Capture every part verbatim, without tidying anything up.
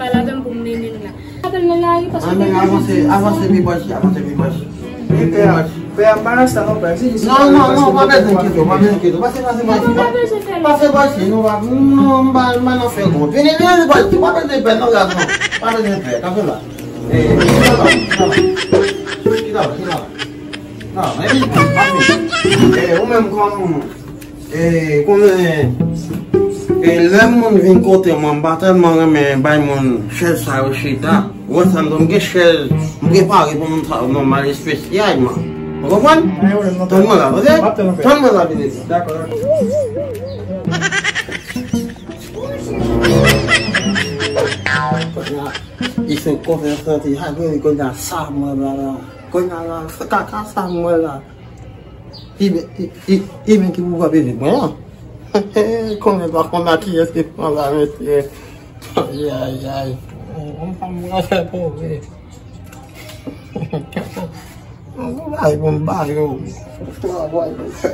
pale avè m pou m mennen l la. Avè l nan lari paske... Anben, avanse, avanse pi pwòch, avanse pi pwòch. Pi pwòch. Pè a, pè a pa nan sa non, pè. Se jis... Non, non, non, pa bezwen enkyete w, pa bezwen enkyete w. Pase, pase, pase. Non, pa bezwen fè l. Pase, pase, non, pa, non, m pa, m pa nan fè gwo. Vini, vini, pase, pa bezwen pè, non, gason. Pa bezwen pè, kanpe la. Eh, chita la, chita la. Chita la, chita la. Non, epi, epi, eh, ou menm kòm, eh, konnen, eh, lè moun vin kote mwen, m pa tèlman renmen bay moun chèz sa yo chita. Ou konprann sa m di w, m gen chèz, m prepare pou moun sa yo nòmal espesyalman. Ou konprann? Tann mwen la, oke? Tann mwen la, Benedit. Dakò, dakò. Li se konfyans nan ti Jacqueline, kounye a sa mwen la la. Kounye a la, se kaka sa mwen la. Li men, li, li, li men ki pou pa peze mwen an. Konnen pa konn a kiyès ki pran la, mesye. Ay, ay, ay. Mwen pa mwen fè pwogrè. Mwen bay pou m ba yo. Travay pou fè.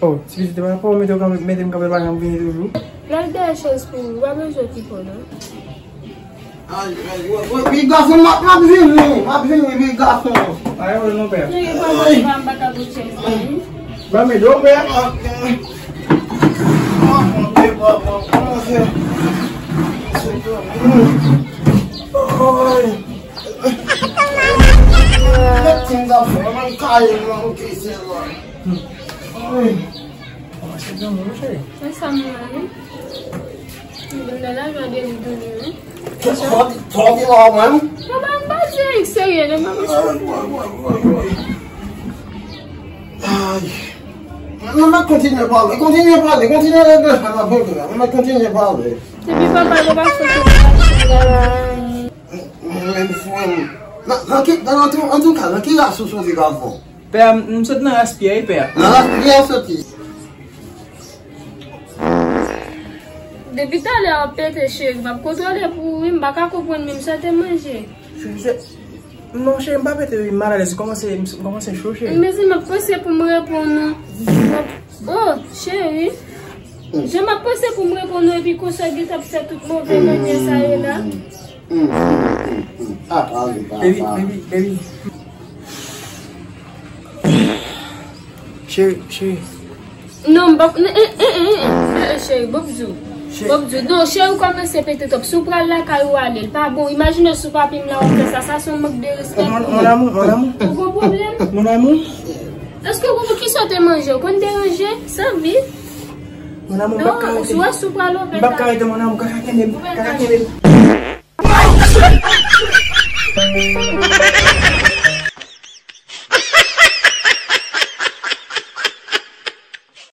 Oh, ti pitit, pa fò mete w kanpe, mete m kanpe, pa janm vini toujou. Lè l dèyè chèz pou ou, ou pa bezwen okipe w non. Ay, ay, wi, wi, wi, gason, m ap, m ap vini, m ap vini, wi, gason. Ay, wi, non, pè. Nèg yo pa mande pa m pa ka pou chèz la, wi. Ban m ede w, pè. Ay. Mèt ti m zafè, mwen kaye mwen, oke, se la. Ay. Kòmanse granmoun, wi, cheri. Men sa m la, wi. M vin nan lajan de li tounen, wi. Sa w di, sa w di la, mwen? Non, mwen pa di serye, non, mwen. Ay, ay, ay, ay, ay. Ay. Non, mwen kontinye pale, kontinye pale, kontinye regle sa nan pwoblèm la, mwen kontinye pale. Epi papa, yo pa sot nan lajan la. Men, men, frè m. Nan, nan ki, nan, antouka, nan ki ras ou soti, gason? Pè a, m, m sot nan ras Pyè, wi, pè a. Nan ras Pyè ou soti? Depi talè w ap pete, cheri. M ap kontwole pou ou, wi. M pa ka konprann menm sa te manje. Cheri, se... Non, cheri, m pa pete, wi. M malalèz. M kòmanse, m kòmanse cho, cheri. Mezanmi, m ap panse pou m reponn ou. Oh, cheri. Jan m ap panse pou m reponn ou, epi konsa w gentan ap fè tout move manyè sa yo la. Ah, baby, baby, baby. Cheri, cheri. Non, m p ap, eh, eh, eh, eh, eh, cheri, bon, m di w. Cheri. Bon, m di w. Non, cheri, ou kòmanse pete twòp. Si w pral lakay ou ale, l pa bon. Imajine w sou papi m la, w ap fè sa. Sa se yon mank de respè. Mon, mon amour, mon amour. Ou gon pwoblèm? Mon amour. Èske w gon, kisa w te manje? Ou konn deranje? Sanvi. Mon amour, m p ap ka rete. Non, si w wè si w pral ouvè. M p ap ka rete, mon amour. Kaka kenbe m. Kaka kenbe m.